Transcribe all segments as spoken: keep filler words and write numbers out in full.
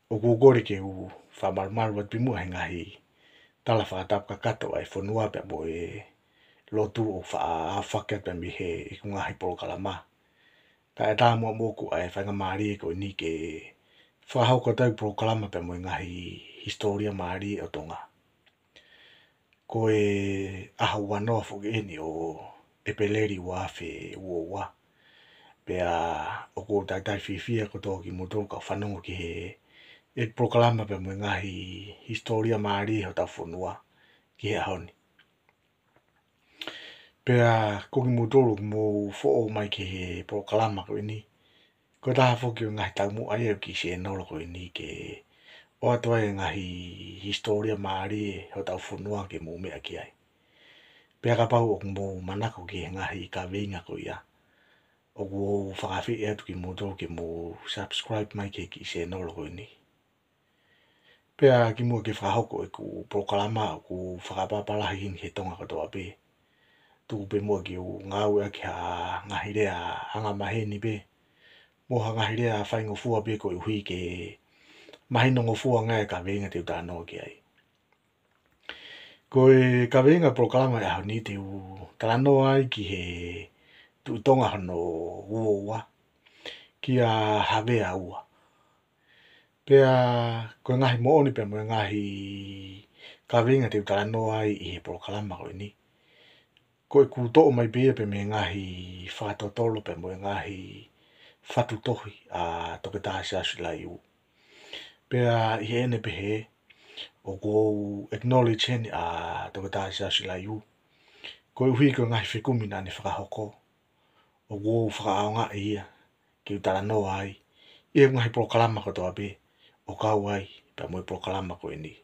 ʻOku ou kole ke u fakamalumalu atu pē muʻa he ngaahi tala fakatapu kakato ʻa e fonua pea mo e lotu ʻoku faʻa aofaki atu pē mei heʻeku ngaahi polokalama. Kae ʻatā muʻa moʻoku ʻa e faingamālie ko eni ke fakahoko atu ʻeku polokalama pea mo e ngaahi hisitōlia mālie ʻo Tonga. Ko e ʻaho ua noa foki eni ʻo ʻEpeleli ua afe ua ua. Pea ʻoku ou talitali fiefia kotoa kimoutolu kau fanongo ki he, ʻeku polokalama pea mo e ngaahi hisitōlia mālie hotau fonua ki he ʻaho ni. Pea ko kimoutolu ʻoku mou foʻou mai ki he polokalama ko eni, ko e taha foki ʻo e ngaahi taumuʻa ia ʻo e kiʻi sēnolo ko eni ke ʻoatu ai e ngaahi hisitōlia mālie hotau fonua ke mou meʻa ki ai. Pea kapau ʻoku mou manako ki he ngaahi kaveinga ko ia, ʻoku ou fakaafeʻi atu kimoutolu ke mou subscribe mai ki he kiʻi sēnolo ko eni. Pea kimuʻa ke fakahoko ʻeku polokalama, ʻoku ou fakaʻapaʻapa lahi heni he Tonga kotoa pē. Tuku pē muʻa ke u ngāueʻaki ha ngaahi lea angamaheni pē, mo ha ngaahi lea faingofua pē koeʻuhi ke mahinongofua ange e kaveinga te u talanoa ki ai. Ko e kaveinga polokalama ʻo e ʻaho ni, te u talanoa ai ki he Tuʻi Tonga hono ua ua, kia Havea Ua. Pea ko e ngaahi moʻoni pea mo e ngaahi kaveinga te u talanoa ai ʻi he polokalama ko eni, ko ʻeku toʻo mai pē ia pea mei he ngaahi fakatotolo pea mo e ngaahi fatu tohi ʻa Toketā Siaosi Laiu. Pea ʻi heʻene pehē, ʻoku ou acknowledge heni ʻa Toketā Siaosi Laiu koeʻuhi ko e ngaahi fekumi naʻa ne fakahoko, ʻoku ou fakaʻaongaʻi ia ke u talanoa ai ʻi he ngaahi polokalama kotoa pē ʻo kau ai pea mo e polokalama ko eni.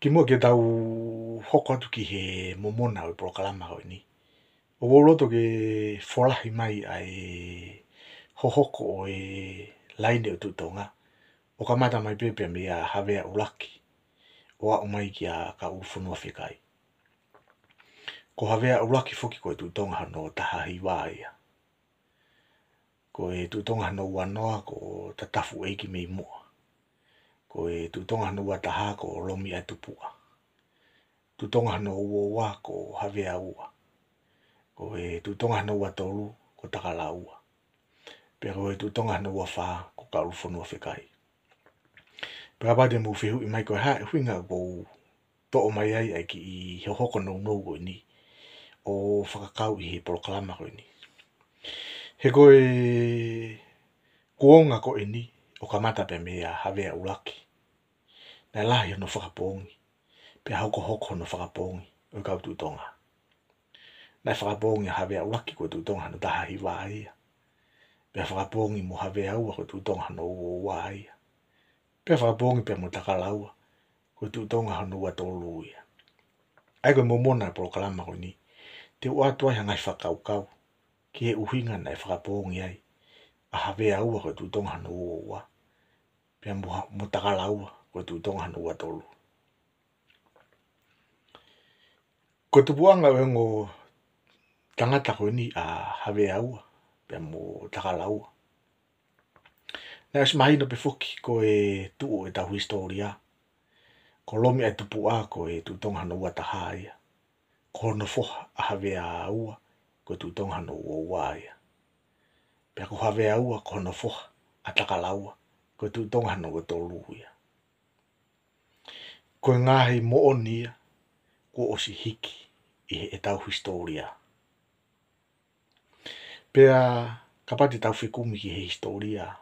Kimuʻa ke tau hoko atu ki he momona ʻo e polokalama ko eni, ʻoku ou loto ke folahi mai ʻa e hohoko ʻo e laine ʻo Tuʻi Tonga, ʻo kamata mai pē pea meia Havea ʻUluaki ʻo aʻu mai kia Kauʻulufonuafekai. Ko Havea ʻUluaki foki ko e Tuʻi Tonga hono taha hiva ia. Ko e Tuʻi Tonga hono ua noa ko Tatafuʻeikimeimuʻa. Ko e Tuʻi Tonga hono ua taha ko Lomiʻaetupuʻa. Tuʻi Tonga hono ua ua ko Havea Ua. Ko e Tuʻi Tonga hono ua tolu ko Takalaua. Pea ko e Tuʻi Tonga hono ua fā ko Kauʻulufonuafekai. Pea kapau te mou fehuʻi mai ko e hā e ʻuhinga ʻoku ou toʻo mai ai ʻa e kiʻi hohoko nounou ko eni ʻo fakakau ʻi he polokalama ko eni. He ko e kuonga ko eni ʻo kamata pea meia Havea ʻUluaki, naʻe lahi hono fakapoongi, pea hokohoko hono fakapoongi ʻo e kau Tuʻi Tonga. Naʻe fakapoongi ʻa Havea ʻUluaki ko e Tuʻi Tonga hono taha hiva ia. Pea fakapoongi mo Havea Ua ko e Tuʻi Tonga hono ua ua ia. Pea fakapoongi pea mo Takalaua ko e Tuʻi Tonga hono ua tolu ia. ʻA ia ko e momona e polokalama ko eni, te u ʻoatu ai ha ngaahi fakakaukau ki he ʻuhinga naʻe fakapoongi ai ʻa Havea Ua ko e Tuʻi Tonga hono ua ua, pea mo ha-, mo Takalaua ko e Tuʻi Tonga hono ua tolu. Ko e tupuʻanga ʻo e ongo tangata ko eni ʻa Havea Ua pea mo Takalaua, naʻe ʻosi mahino pē foki ko e tuʻu ʻetau hisitōlia, ko Lomiʻaetupuʻa ko e Tuʻi Tonga hono ua taha ia. Ko hono foha ʻa Havea Ua ko e Tuʻi Tonga hono ua ua ia. Pea ko Havea Ua ko hono foha ʻa Takalaua ko e Tuʻi Tonga hono ua tolu ia. Ko e ngaahi moʻoni ia kuo ʻosi hiki ʻi heʻetau hisitōlia. Pea kapau te tau fekumi ki he hisitōlia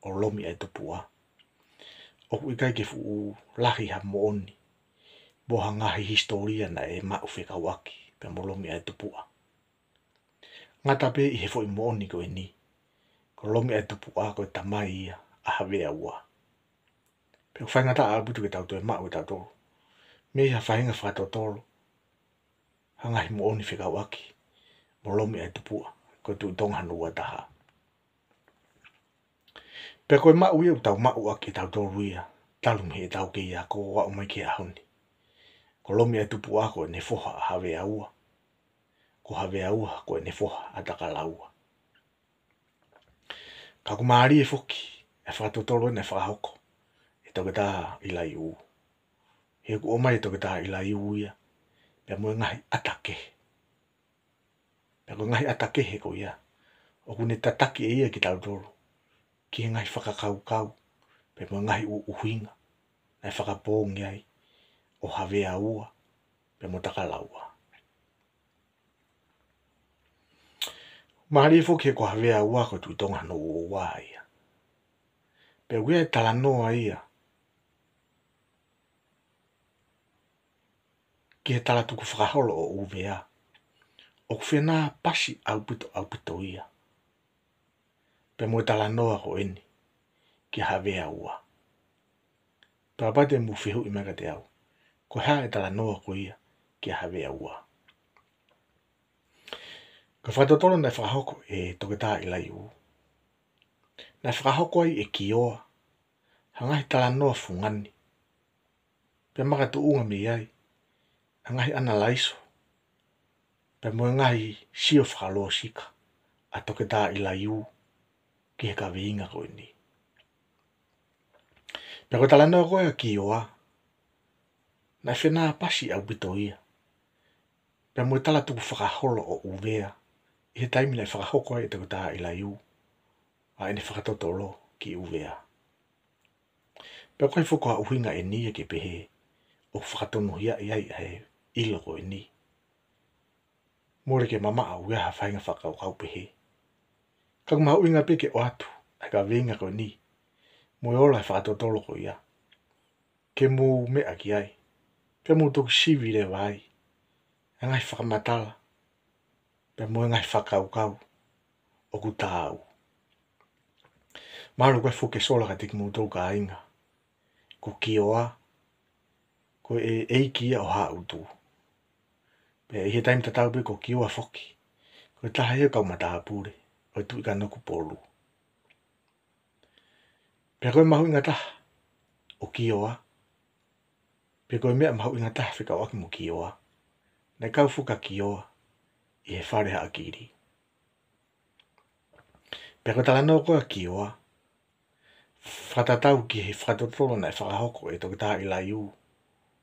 ʻo Lomiʻaetupuʻa, ʻoku ʻikai ke fuʻu lahi ha moʻoni mo ha ngaahi hisitōlia naʻe maʻu fekauʻaki pea mo Lomiʻaetupuʻa. Ngata pē ʻi he foʻi moʻoni ko eni, ko Lomiʻaetupuʻa ko e tamai ia ʻa Havea Ua. Pea ʻoku faingataʻa ʻaupito ke tau toe maʻu ʻe tautolu mei ha faʻahinga fakatotolo ha ngaahi moʻoni fekauʻaki mo Lomiʻaetupuʻa ko e Tuʻi Tonga hono ua taha. Pea ko e maʻu ia ʻoku tau maʻu ʻaki ʻe tautolu ia talu mei heʻetau kei ako ʻo aʻu mai ki he ʻaho ni. Ko Lomiʻaetupuʻa ko ʻene foha ʻa Havea Ua. Ko Havea Ua ko ʻene foha ʻa Takalaua. Ka ʻoku mālie foki ʻa e fakatotolo naʻe fakahoko ʻe Toketā ʻIlaiū. He kuo ʻomai ʻe Toketā ʻIlaiū ia pea mo e ngaahi ʻata kehe. Pea ko e ngaahi ʻata kehe ko ia, ʻoku ne tataki ʻe ia kitautolu ki he ngaahi fakakaukau pea mo e ngaahi ʻuhinga naʻe fakapoongi ai ʻo Havea Ua pea mo Takala Ua. Mālie foki he ko Havea Ua ko e Tuʻi Tonga hono ua ua ia. Pea ʻoku ʻi ai e talanoa ia ki he tala tukufakaholo ʻo ʻUvea, ʻoku fenāpasi ʻaupito ʻaupito ia pea mo e talanoa ko eni kia Havea Ua. Pea kapau te mou fehuʻi mai kiate au, ko e hā e talanoa ko ia kia Havea Ua? Ko e fakatotolo naʻe fakahoko ʻe Toketā ʻIlaiū, naʻe fakahoko ai ʻe Kioa ha ngaahi talanoa fungani, pea makatuʻunga mei ai ʻa e ngaahi ʻanalaiso pea mo e ngaahi sio fakalōsika ʻa Toketā ʻIlaiū ki he kaveinga ko eni. Pea ko e talanoa ko ia ʻa Kioa, naʻe fenāpasi ʻaupito ia pea mo e tala tukufakaholo ʻo ʻUvea ʻi he taimi naʻe fakahoko ai ʻe Toketā ʻIlaiū ʻa ʻene fakatotolo ki ʻUvea. Pea ko e hā foki ha ʻuhinga ʻeni ia ke pehē ʻoku fakatonuhiaʻi ai ʻa e ʻilo ko eni? Mole ke mamaʻo ia ha faʻahinga fakakaukau pehē. Ka ʻoku mahuʻinga pē ke ʻoatu ʻa e kaveinga ko eni mo e ola e fakatotolo ko ia, ke mou meʻa ki ai, pea mou toki sivi leva ai ʻa e ngaahi fakamatala pea mo e ngaahi fakakaukau ʻoku taau. Mahalo ko e foʻi sola kiate kimoutolu kāinga, ko Kioa, ko e ʻeiki ia ʻo Haʻutu. Pea ʻi he taimi tatau pē ko Kioa foki, ko e taha ia e kau matāpule ʻo e Tuʻi Kanokupolu. Pea ko e mahuʻinga taha ʻo Kioa, pe ko e meʻa mahuʻinga taha fekauʻaki mo Kioa, naʻe kau foki ʻa Kioa ʻi he Fale Haʻakili. Pea ko e talanoa ko ia ʻa Kioa, fakatatau ki he fakatotolo naʻe fakahoko ʻe Toketā ʻIlaiū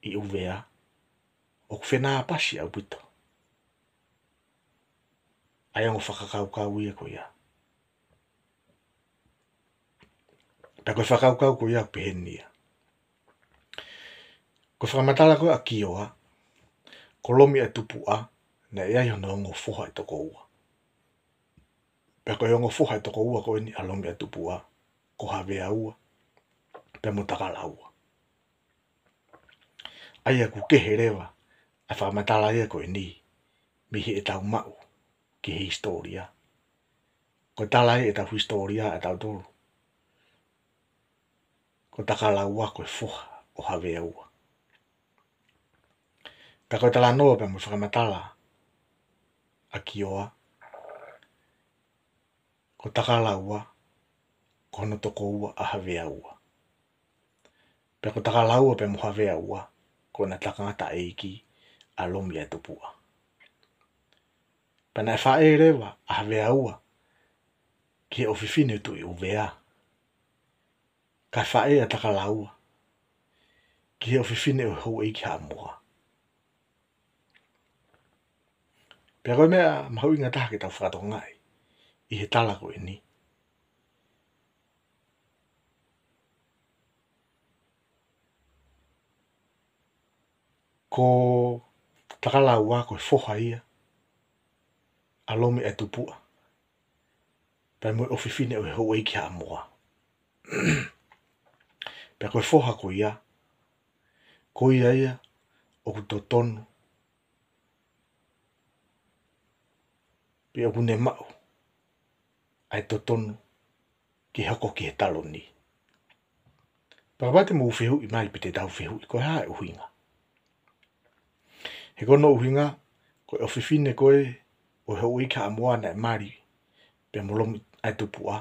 ʻi ʻUvea, ʻoku fenāpasi ʻaupito ʻa e ongo fakakaukau ia ko ia. Pea ko e fakakaukau ko ia ʻoku peheni ia. Ko e fakamatala ko ia ʻa Kioa, ko Lomiʻaetupuʻa naʻe ʻi ai hono ongo foha ʻe toko ua. Pea ko e ongo foha ʻe toko ua ko eni ʻa Lomiʻaetupuʻa, ko Havea Ua pea mo Takala Ua. ʻA ia ʻoku kehe leva ʻa e fakamatala ia ko eni mei heʻetau maʻu ki he hisitōlia. Ko e tala ia ʻetau hisitōlia ʻatautolu, ko Takala Ua ko e foha ʻo Havea Ua. Ka ko e talanoa pea mo e fakamatala ʻa Kioa, ko Takala Ua ko hono toko ua ʻa Havea Ua. Pea ko Takala Ua pea mo Havea Ua ko ʻena tangataʻeiki ʻa Lomiʻaetupuʻa. Pea naʻe faʻē leva ʻa Havea Ua ki he ʻofefine ʻo e Tuʻi ʻUvea, kae faʻē ʻa Takala Ua ki he ʻofefine ʻo e houʻeiki Haʻamoa. Pea ko e meʻa mahuʻinga taha ke tau fakatokangaʻi ʻi he tala ko eni, ko Takala Ua ko e foha ia ʻa Lomiʻaetupuʻa pea mo e ʻofefine ʻo e houʻeiki Haʻamoa. Pea ko e foha ko ia, ko ia ia ʻoku totonu, pe ʻoku ne maʻu ʻa e totonu ke hoko ki he taloni. Pea kapau te mou fehuʻi mai pe te tau fehuʻi, ko e hā e ʻuhinga? He ko hono ʻuhinga, ko e ʻofefine ko ē ʻo e houʻeiki Haʻamoa naʻe mali pea mo Lomiʻaetupuʻa,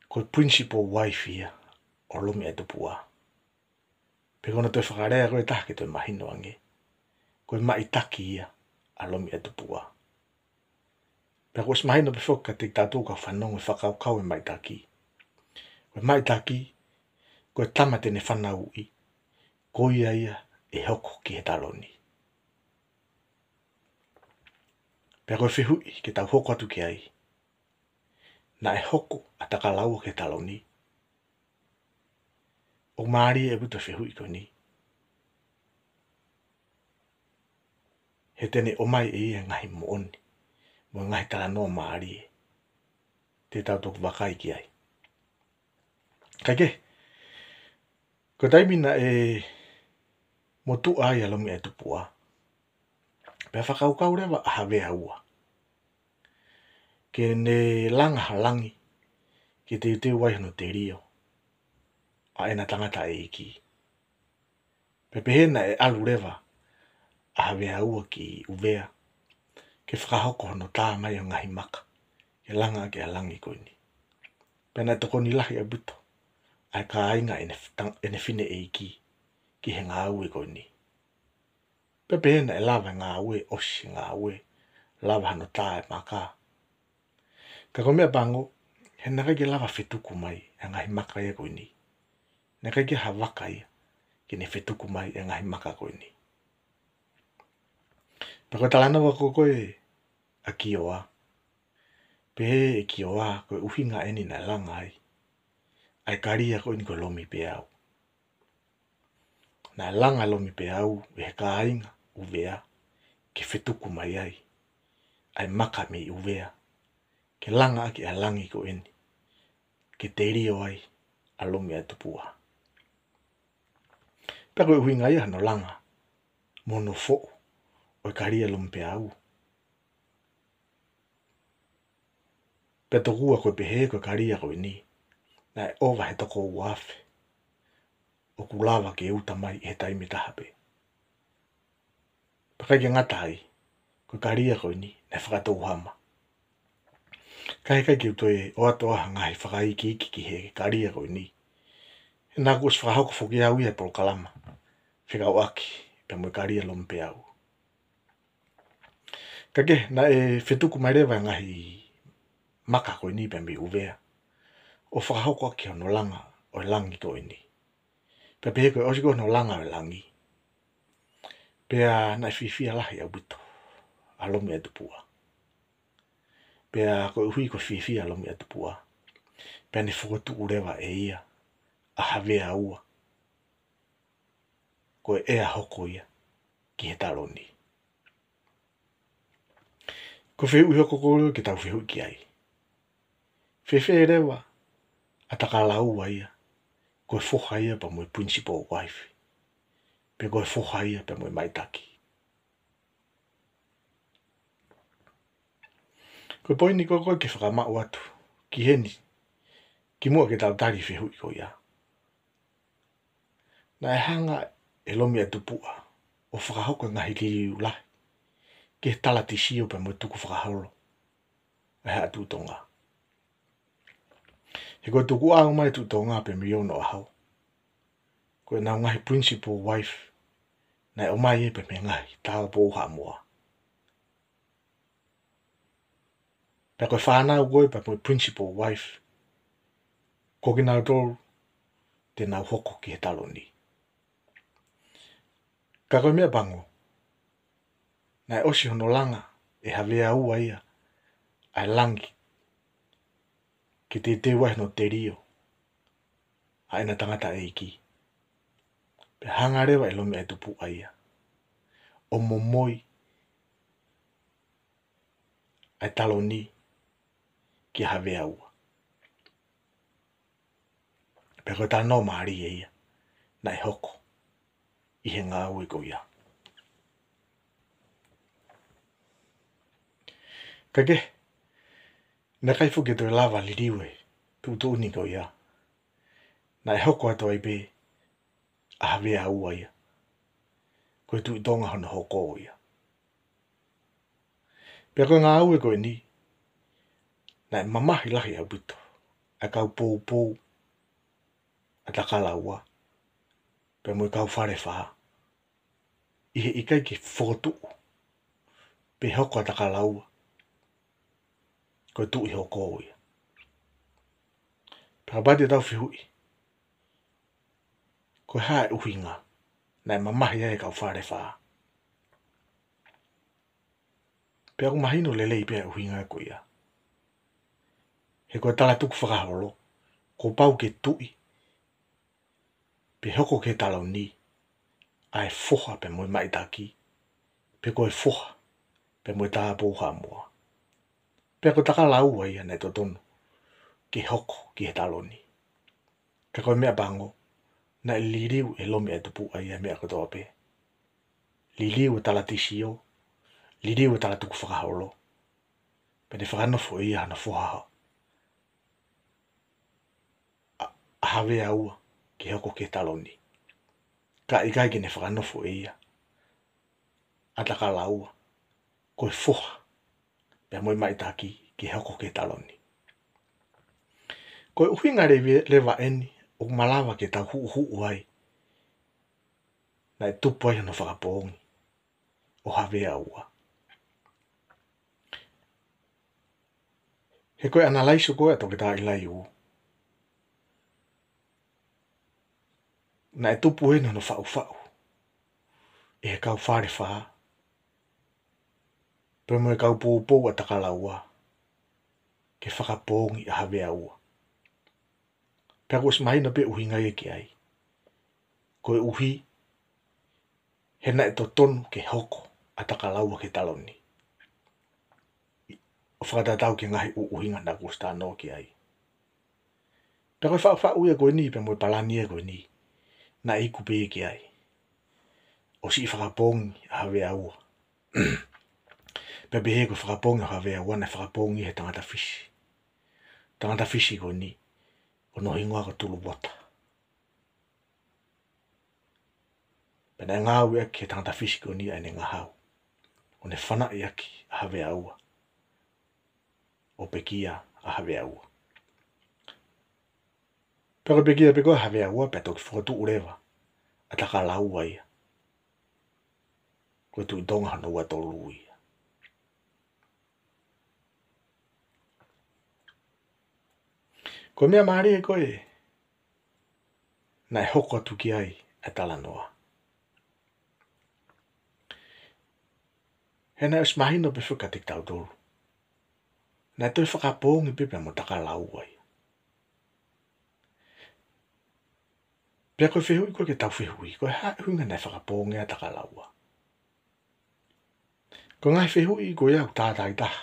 ko e principal wife ia ʻo Lomiʻaetupuʻa. Pe ko hono toe fakalea ko ē ʻe taha ke toe mahino ange, ko e maʻitaki ia ʻa Lomiʻaetupuʻa. Pea kuo ʻosi mahino pē foki kiate kitautolu kau fanongo e fakakaukau e maʻitaki. Ko e maʻitaki, ko e tama te ne fanauʻi, ko ia ia ʻe hoko ki he taloni. Pea ko e fehuʻi ke tau hoko atu ki ai, naʻe hoko ʻa Takalaua ki he taloni? ʻOku mālie ʻaupito e fehuʻi ko eni. He te ne ʻomai ʻe ia e ngaahi moʻoni mo e ngaahi talanoa mālie te tau toki vakai ki ai. Kae kehe, ko e taimi naʻe motuʻa ai ʻa Lomiʻaetupuʻa, pea fakakaukau leva ʻa Havea Ua ke ne langa ha langi ke teuteu ai hono telio ʻa ʻena tangataʻeiki. Pea pehē naʻe ʻalu leva ʻa Havea Ua ki ʻUvea ke fakahoko hono tā mai ʻo e ngaahi maka ke langa ʻaki ʻa e langi ko eni. Pea naʻe tokoni lahi ʻaupito ʻa e kāinga ʻene f-, tang-, ʻene fineʻeiki ki he ngāue ko eni. Pea pehē naʻe lava e ngāue, ʻosi e ngāue, lava hano tā e maka. Ka ko e meʻapango, he naʻe ʻikai ke lava fetuku mai e ngaahi maka ia ko eni. Naʻe ʻikai ke ha vaka ia ke ne fetuku mai e ngaahi maka ko eni. Pea ko e talanoa ko ē ʻa Kioa, pehē ʻe Kioa ko e ʻuhinga eni naʻe langa ai ʻa e kalia ko eni ko Lomipeau. Naʻe langa Lomipeau ʻe he kāinga ʻUvea ke fetuku mai ai ʻa e maka mei ʻUvea ke langa ʻaki ʻa e langi ko eni ke telio ai ʻa Lomiʻaetupuʻa. Pea ko e ʻuhinga ia hano langa mo hono foʻu ʻo e kalia Lomipeau. Pea tokua ko e pehē ko e kalia ko eni naʻe ʻova he toko ua afe ʻoku lava ke uta mai ʻi he taimi taha pē. Pea ʻikai ke ngata ai, ko e kalia ko eni naʻe fakatouhama. Ka heʻikai ke u toe ʻoatu ha ngaahi fakaikiiki ki he kalia ko eni, he naʻá ku ʻosi fakahoko foki au ia e polokalama fekauʻaki pea mo e kalia Lomipeau. Kae kehe, naʻe fetuku mai leva e ngaahi maka ko eni pea mei ʻUvea ʻo fakahoko ʻaki hono langa ʻo e langi ko eni. Pea pehē ko e ʻosi ko ē hono langa ʻo e langi, pea naʻe fiefia lahi ʻaupito ʻa Lomiʻaetupuʻa. Pea koeʻuhi ko e fiefia ʻa Lomiʻaetupuʻa, pea ne fokotuʻu leva ʻe ia ʻa Havea Ua ko e ʻea hoko ia ki he taloni. Ko e fehuʻi hoko ko ē ke tau fehuʻi ki ai, fēfē leva ʻa Takalaua ia, ko e foha ia pea mo e principal wife, pe ko e foha ia pea mo e maʻitaki? Ko e poini ko ē ke fakamaʻu atu ki heni, kimuʻa ke tau tali e fehuʻi ko ia, naʻe hanga ʻe Lomiʻaetupuʻa ʻo fakahoko e ngaahi liliu lahi ki he talatisio pea mo e tukufakaholo ʻa e Haʻa Tuʻi Tonga. He ko e tukuʻau mai e Tuʻi Tonga pea mei onoʻaho, ko ʻenau ngaahi principal wife naʻe ʻomai ia pea mei he ngaahi tāupoʻou Haʻamoa. Pea ko e fānau ko ē pea mo e principal wife, ko kinautolu te nau hoko ki he taloni. Ka ko e meʻapango, naʻe ʻosi hono langa ʻe Havea Ua ia ʻa e langi ke teuteu ai hono telio ʻa ʻena tangataʻeiki. Pea hanga leva ʻe Lomiʻaetupuʻa ia ʻo momoi ʻa e taloni kia Havea Ua. Pea ko e talanoa mālie ia naʻe hoko ʻi he ngāue ko ia. Kae kehe, naʻe ʻikai foki ke toe lava liliu e tuʻutuʻuni ko ia. Naʻe hoko atu ai pē ʻa Havea Ua ia ko e Tuʻi Tonga hono hoko ia. Pea ko e ngāue ko eni, naʻe mamahi lahi ʻaupito ʻa e kau poupou ʻa Takalaua pea mo e kau Falefā, ʻi he ʻikai ke fokotuʻu pe hoko ʻa Takalaua ko e tuʻi hoko ia. Pea kapau te tau fehuʻi, ko e hā e ʻuhinga naʻe mamahi ai e kau Falefā? Pea ʻoku mahino lelei pē ʻa e ʻuhinga ko ia. He ko e talatukufakaholo, kuo pau ke tuʻi pe hoko ki he taloni ʻa e foha pea mo e maʻitaki, pe ko e foha pea mo e tāupoʻou Haʻamoa. Pea ko Takalaua ia naʻe totonu ke hoko ki he taloni. Ka ko e meʻa pango, naʻe liliu ʻe Lomi ʻa e Tupuʻa ia e meʻa kotoa pē. Liliu e talatisio, liliu e talatukufakaholo. Pea ne fakanofo ʻe ia hano foha ʻa, ʻa Havea Ua ke hoko ki he taloni. Ka ʻikai ke ne fakanofo ʻe ia ʻa Takalaua ko e foha pea mo e maʻitaki ke hoko ki he taloni. Ko e ʻuhinga leva, leva eni ʻoku malava ke tau huʻuhuʻu ai naʻe tupu ai hono fakapoongi ʻo Havea Ua. He ko e ʻanalaiso ko ē ʻa Toketā ʻIlaiū, naʻe tupu eni hono faʻufaʻu ʻe he kau Falefā pea mo e kau poupou ʻa Takalaua ke fakapoongi ʻa Havea Ua. Pea kuo ʻosi mahino pē ʻuhinga ia ki ai. Koeʻuhi he naʻe totonu ke hoko ʻa Takalaua ki he taloni. ʻO fakatatau ki he ngaahi ʻu-, ʻuhinga naʻa ku ʻosi talanoa ki ai. Pea ko e faʻufaʻu ia ko eni pea mo e palani ia ko eni naʻe iku pē ia ki ai, ʻo siʻi fakapoongi ʻa Havea Ua. Pea pehē ko e fakapoongi ʻa Havea Ua naʻe fakapoongi ʻe he tangata Fisi. Tangata Fisi ko eni, ko hono hingoa ko Tuluota. Pea naʻe ngāueʻaki ʻe he tangata Fisi ko eni ʻa ʻene ngahau, ʻo ne fanaʻi ʻaki ʻa Havea Ua, ʻo pekia ʻa Havea Ua. Pea ko e pekia pē ko ē ʻa Havea Ua, pea toki fokotuʻu leva ʻa Takalaua ia ko e Tuʻi Tonga hono ua tolu ia. Ko e meʻa mālie ko ē naʻe hoko atu ki ai ʻa e talanoa, he naʻe ʻosi mahino pē foki kiate kitautolu naʻe toe fakapoongi pē pea mo Takalaua ia. Pea ko e fehuʻi ko ē ke tau fehuʻi, ko e hā e ʻuhinga naʻe fakapoongi ai ʻa Takalaua? Ko e ngaahi fehuʻi ko ia ʻoku tātāitaha,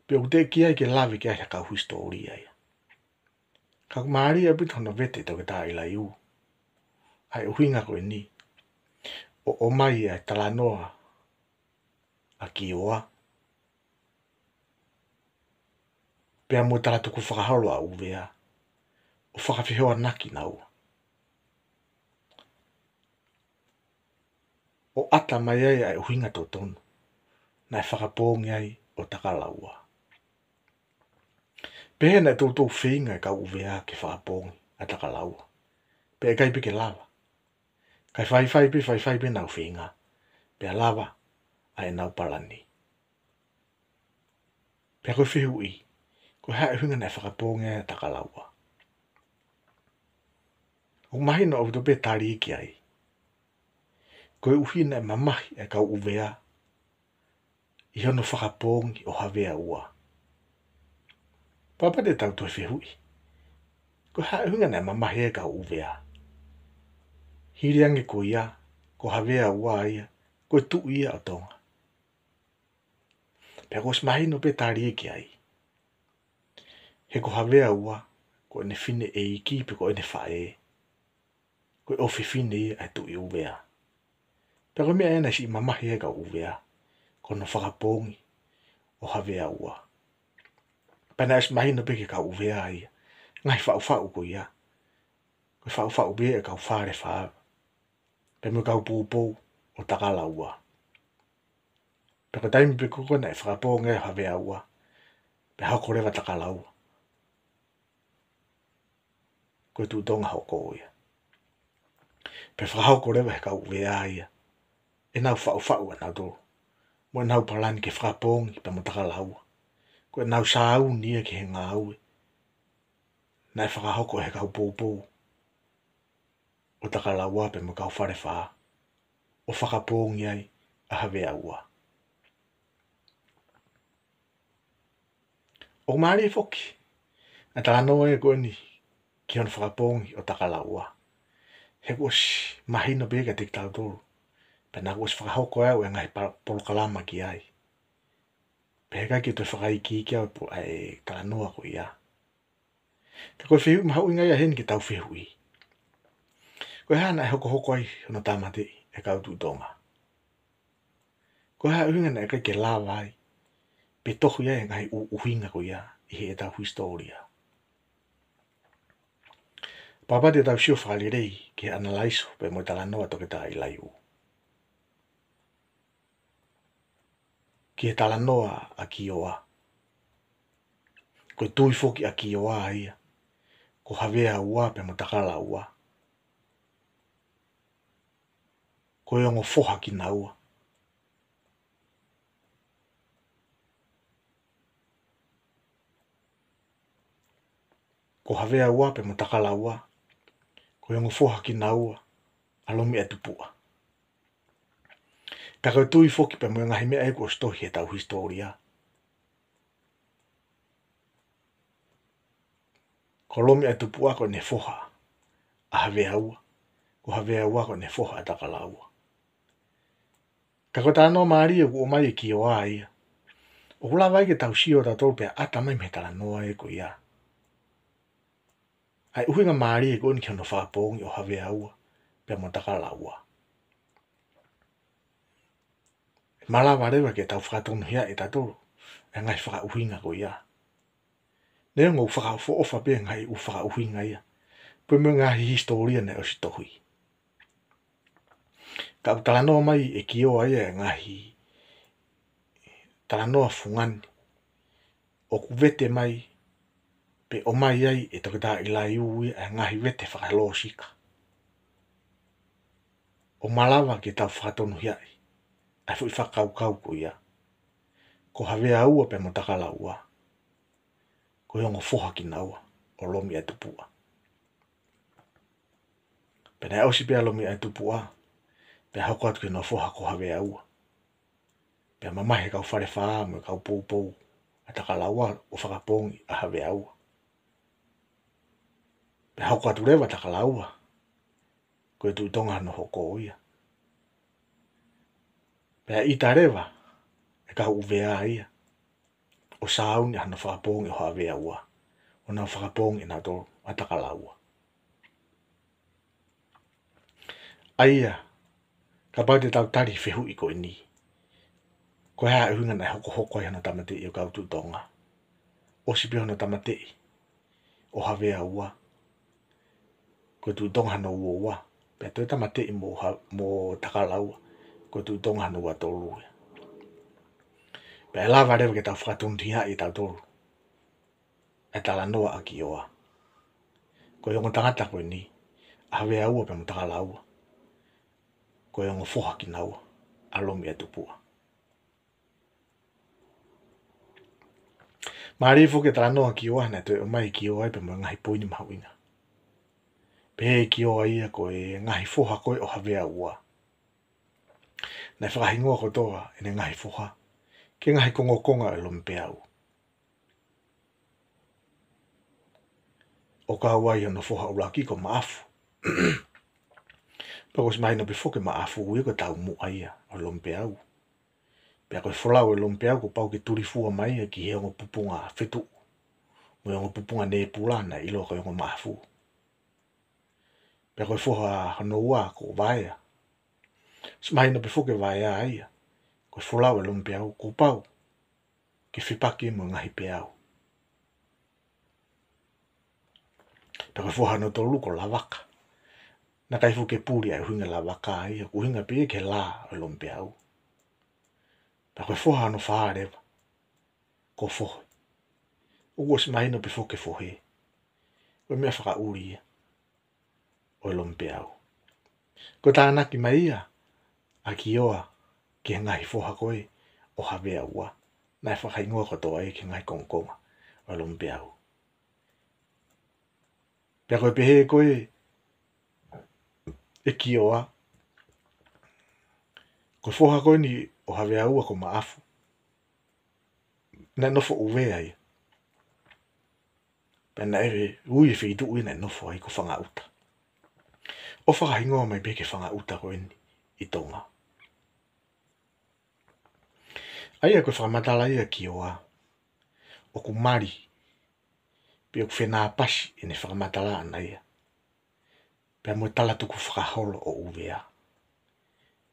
pea ʻoku teʻeki ai ke lave ki ai ha kau hisitōlia ia. Ka ʻoku mālie ʻaupito hono vete ʻe Toketā ʻIlaiū ʻa e ʻuhinga ko eni, ʻo ʻomai ʻa e talanoa ʻa Kioa pea mo e talatukufakaholo ʻa ʻUvea, ʻo fakafehoanaki naua, ʻo ʻata mai ai ʻa e ʻuhinga totonu naʻe fakapoongi ai ʻo Takalaua. Pehē naʻe toutou feinga e kau ʻUvea ke fakapoongi ʻa Takalaua, pea ʻikai pē ke lava. Kae faifai pē, faifai pē ʻenau feinga, pea lava ʻa ʻenau palani. Pea ko e fehuʻi, ko e hā e ʻuhinga naʻe fakapoongi ai ʻa Takalaua? ʻOku mahino ʻaupito pē tali ki ai, koeʻuhi naʻe mamahi e kau ʻUvea ʻi hono fakapoongi ʻo Havea Ua. Pea kapau te tau toe fehuʻi, ko e hā e ʻuhinga naʻe mamahi e kau ʻUvea? Hili ange ko ia, ko Havea Ua ia ko e tuʻi ia ʻo Tonga. Pea kuo ʻosi mahino pē tali ki ai, he ko Havea Ua, ko ʻene fineʻeiki pe ko ʻene faʻē, ko e ʻofefine ia ʻa e Tuʻi ʻUvea. Pea ko e meʻa ia naʻe siʻi mamahi ai e kau ʻUvea, ko hono fakapoongi ʻo Havea Ua. Pea naʻe ʻosi mahino pē ki he kau ʻUvea ia e ngaahi faʻufaʻu ko ia, ko e faʻufaʻu pē ia ʻa e kau Falefā pea mo e kau poupou ʻo Takalaua. Pea ko e taimi pē ko ē naʻe fakapoongi ai ʻa Havea Ua, pea hoko leva ʻa Takalaua ko e Tuʻi Tonga hoko ia. Pea fakahoko leva ʻe he kau ʻUvea ia ʻenau faʻufaʻu ʻanautolu mo ʻenau palani ke fakapoongi pea mo Takalaua ko ʻenau sāuni ia ki he ngāue naʻe fakahoko ʻe he kau poupou ʻo Takalaua pea mo e kau Falefā, ʻo fakapoongi ai ʻa Havea Ua. ʻOku mālie foki ʻa e talanoa ia ko eni ki hono fakapoongi ʻo Takalaua. He kuo ʻosi mahino pē kiate kitautolu, pea naʻá ku ʻosi fakahoko ʻe au e ngaahi pa-, polokalama ki ai. Pea heʻikai ke toe fakaikiiki au e po-, ʻa e talanoa ko ia. Ka ko e fehuʻi mahuʻinga ia heni ke tau fehuʻi: Ko e hā naʻe hokohoko ai hono tāmateʻi ʻe he kau Tuʻi Tonga? Ko e hā e ʻuhinga naʻe ʻikai ke lava ai pe tohi ai e ngaahi ʻu-, ʻuhinga ko ia ʻi heʻetau hisitōlia? Kapau te tau sio fakalelei ki he ʻanalaiso pea mo e talanoa ʻa Toketā ʻIlaiū ki he talanoa ʻa Kioa. Ko e tui foki ʻa Kioa ia ko Havea Ua pea mo Takalaua, ko e ongo foha kinaua. Ko Havea Ua pea mo Takalaua, ko e ongo foha kinaua ʻa Lomiʻaetupuʻa. Pea ko e tui foki pea mo e ngaahi meʻa ia kuo ʻosi tohi heʻetau hisitōlia, ko Lomiʻaetupuʻa ko ʻene foha ʻa Havea Ua, ko Havea Ua ko ʻene foha ʻa Takalaua. Ka ko e talanoa mālie ʻoku ʻomai ʻe Kioa ia, ʻoku lava ai ke tau sio tautolu pea ʻata mai mei he talanoa ia ko ia ʻa e ʻuhinga mālie ko eni ki hono fakapoongi ʻo Havea Ua pea mo Takalaua. Malava leva ke tau fakatonuhiaʻi ʻe tautolu e ngaahi fakaʻuhinga ko ia. Neongo ʻoku fakaʻofoʻofa pē e ngaahi ʻū fakaʻuhinga ia pea mo e ngaahi hisitōlia naʻe ʻosi tohi, ka ʻoku talanoa mai ʻe Kioa ia e ngaahi talanoa fungani ʻoku vete mai pe ʻomai ai ʻe Toketā ʻIlaiū ia e ngaahi vete fakalōsika, ʻo malava ke tau fakatonuhiaʻi ʻa e foʻi fakakaukau ko ia, ko Havea Ua pea mo Takalaua, ko e ongo foha kinaua ʻo Lomiʻaetupuʻa. Pea naʻe ʻosi pē ʻa Lomiʻaetupuʻa, pea hoko atu ki hono foha ko Havea Ua. Pea mamahi e kau Falefā mo e kau poupou ʻa Takalaua ʻo fakapoongi ʻa Havea Ua. Pea hoko atu leva ʻa Takalaua ko e Tuʻi Tonga hono hoko ia. Pea ʻita leva e kau ʻUvea ia ʻo sāuni ʻa hono fakapoongi ʻo Havea Ua, ʻo nau fakapoongi ʻe nautolu ʻa Takalaua. ʻA ia, kapau te tau tali e fehuʻi ko eni, ko e hā e ʻuhinga naʻe hokohoko ai hono tāmateʻi ʻo e kau Tuʻi Tonga? ʻOsi pē hono tāmateʻi ʻo Havea Ua, ko e Tuʻi Tonga hono ua ua, pea toe tāmateʻi mo Ha-, mo Takalaua, ko e Tuʻi Tonga hono ua tolu ia. Pea ʻe lava leva ke tau fakatonuhiaʻi ʻe tautolu e talanoa ʻa Kioa, ko e ongo tangata ko eni, ʻa Havea Ua pea mo Takalaua, ko e ongo foha kinaua ʻa Lomiʻaetupuʻa. Mālie foki e talanoa ʻa Kioa, naʻe toe ʻomai ʻe Kioa ia pea mo e ngaahi poini mahuʻinga. Pehē ʻe Kioa ia ko e ngaahi foha ko ē ʻo Havea Ua, naʻe fakahingoa kotoa ʻene ngaahi foha ki he ngaahi kongokonga ʻo e Lomipeau, ʻo kau ai hono foha ʻuluaki ko Maʻafu. Pea kuo ʻosi mahino pē foki ʻe Maʻafu ia ko e taumuʻa ia ʻo e Lomipeau. Pea ko e folau ʻo e Lomipeau kuo pau ke tulifua mai ia ki he ongo pupunga fetuʻu mo e ongo pupunga nēpula naʻe ʻiloa ko e ongo Maʻafu. Pea ko e foha hono ua ko Vaea. ʻOsi mahino pē foki ʻe Vaea ia ko e folau ʻo e Lomipeau kuo pau ke fepaki mo e ngaahi peau. Pea ko e foha hono tolu ko Lavaka. Naʻe ʻikai foki ke puli ʻa e ʻuhinga Lavaka ia, ko e ʻuhinga pē ia ki he lā ʻo e Lomipeau. Pea ko e foha hono fā leva ko Fohe. ʻOku ʻosi mahino pē foki ʻe Fohe ko e meʻa fakaʻuli ia ʻo e Lomipeau. Ko e tānaki mai ia ʻa Kioa ki he ngaahi foha ko ē ʻo Havea Ua, naʻe fakahingoa kotoa ia ki he ngaahi kongokonga ʻo e Lomipeau. Pea ko e pehē ko ē ʻe Kioa, ko e foha ko eni ʻo Haveaua ko Maʻafu, naʻe nofo ʻUvea ia. Pea naʻe ui e feituʻu ia naʻe nofo ai ko Fangaʻuta, ʻo fakahingoa mai pē ki he Fangaʻuta ko eni ʻi Tonga. ʻA ia ko e fakamatala ia ʻa Kioa, ʻoku mali, pe ʻoku fenāpasi ʻene fakamatala ʻana ia pea mo e talatukufakaholo ʻo ʻUvea.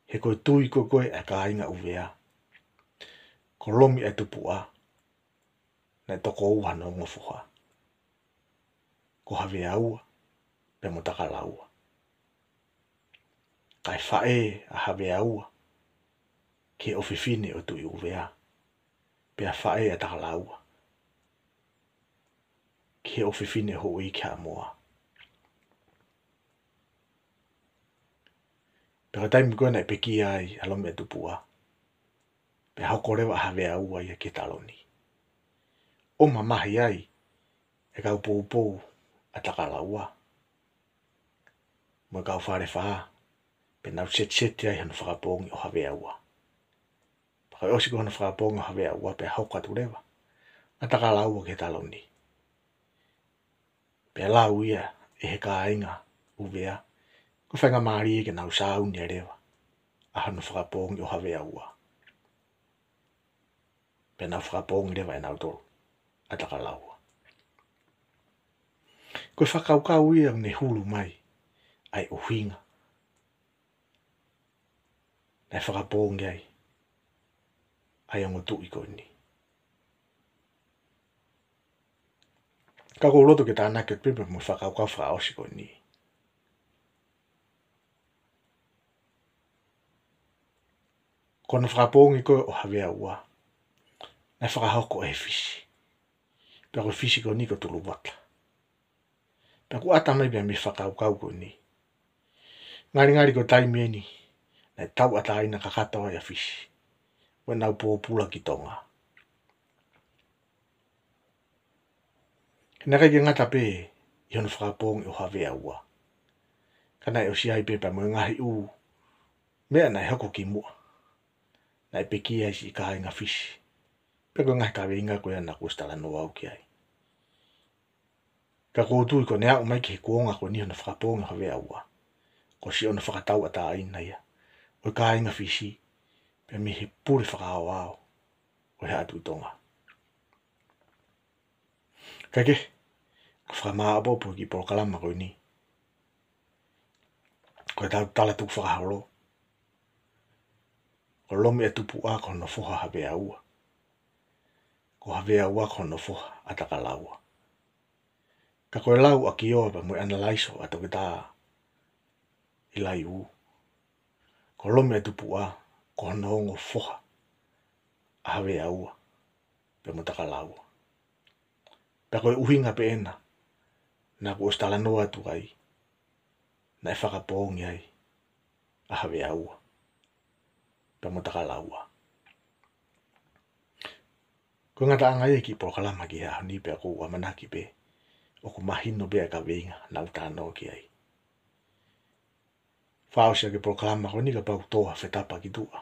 He ko e tui ko ē ʻa e kāinga ʻUvea, ko Lomiʻaetupuʻa naʻe toko ua hono ongo foha, ko Haveaua pea mo Takalaua. Kae faʻē ʻa Haveaua ki he ʻofefine ʻo Tuʻi ʻUvea, pea faʻē ʻa Takalaua ki he ʻofefine ʻo Houʻeiki Haʻamoa. Pea ko e taimi ko ē naʻe pekia ai ʻa Lomiʻaetupuʻa, pea hoko leva ʻa Haveaua ia ki he taloni, ʻo mamahi ai e kau poupou ʻa Takalaua mo e kau Falefā, pea nau setiseti ai hono fakapoongi ʻo Haveaua. Pea ko e ʻosi ko hono fakapoongi ʻo Haveaua, pea hoko atu leva ʻa Takalaua ki he taloni. Pea lau ia ʻe he kāinga ʻUvea ko e faingamālie ke nau sāuni ai leva ʻa hono fakapoongi ʻo Haveaua. Pea nau fakapoongi leva ʻe nautolu ʻa Takalaua. Ko e fakakaukau ia ʻoku ne hulu mai ʻa e ʻuhinga naʻe fakapoongi ai ʻa e ongo tuʻi ko eni. Ka ʻoku ou loto ke tānaki atu pē pea mo e fakakaukau fakaʻosi ko eni. Ko hono fakapoongi ko ē ʻo Haveaua, naʻe fakahoko ʻe he Fisi. Pea ko e Fisi ko eni ko Tuluvota. Pea ʻoku ʻata mai pē mei he fakakaukau ko eni, ngalingali ko e taimi eni naʻe tauʻatāina kakato ai ʻa Fisi mo ʻenau pōpula ki Tonga. Naʻe ʻikai ke ngata pē ʻi hono fakapoongi ʻo Haveaua, ka naʻe ʻosi ʻi ai pē pea mo e ngaahi ʻū meʻa naʻe hoko kimuʻa naʻe pekia ai siʻi kāinga Fisi, pea ko e ngaahi kaveinga ko ia naʻá ku ʻosi talanoa au ki ai. Ka ʻoku ou tui ko ʻene aʻu mai ki he kuonga ko eni hono fakapoongi ʻo Haveaua, ko siʻono fakatauʻatāina ia ʻo e kāinga Fisi pea mei he pule fakaaoao ʻo e Haʻa Tuʻi Tonga. Kae kehe, ko e fakamāʻopoʻopo ki he polokalama ko eni, ko ʻetau talatukufakaholo, ko Lomiʻaetupuʻa ko hono foha ʻo Haveaua, ko Haveaua ko hono foha ʻa Takalaua. Ka ko e lau ʻa Kioa pea mo e ʻanalaiso ʻa Toketā ʻIlaiū, ko Lomiʻaetupuʻa ko hono ongo foha ʻa Haveaua pea mo Takalaua. Pea ko e ʻuhinga pē ena naʻá ku ʻosi talanoa atu ai, naʻe fakapoongi ai ʻa Haveaua pea mo Takalaua. Ko e ngataʻanga ia e kiʻi polokalama ki he ʻaho ni, pea ʻoku ou ʻamanaki pē ʻoku mahino pē ʻa e kaveinga naʻá ku talanoa ki ai. Fakaʻosi ʻaki e polokalama ko eni, kapau ʻoku tō ha fetapa ki tuʻa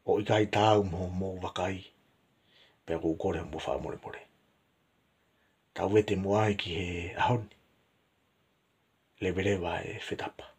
ʻo ʻikai taau mo hoʻomou vakai, pea ʻoku ou kole hoʻomou fakamolemole. Tau vete muʻa ai ki he ʻaho ni. Leveleva e fetapa.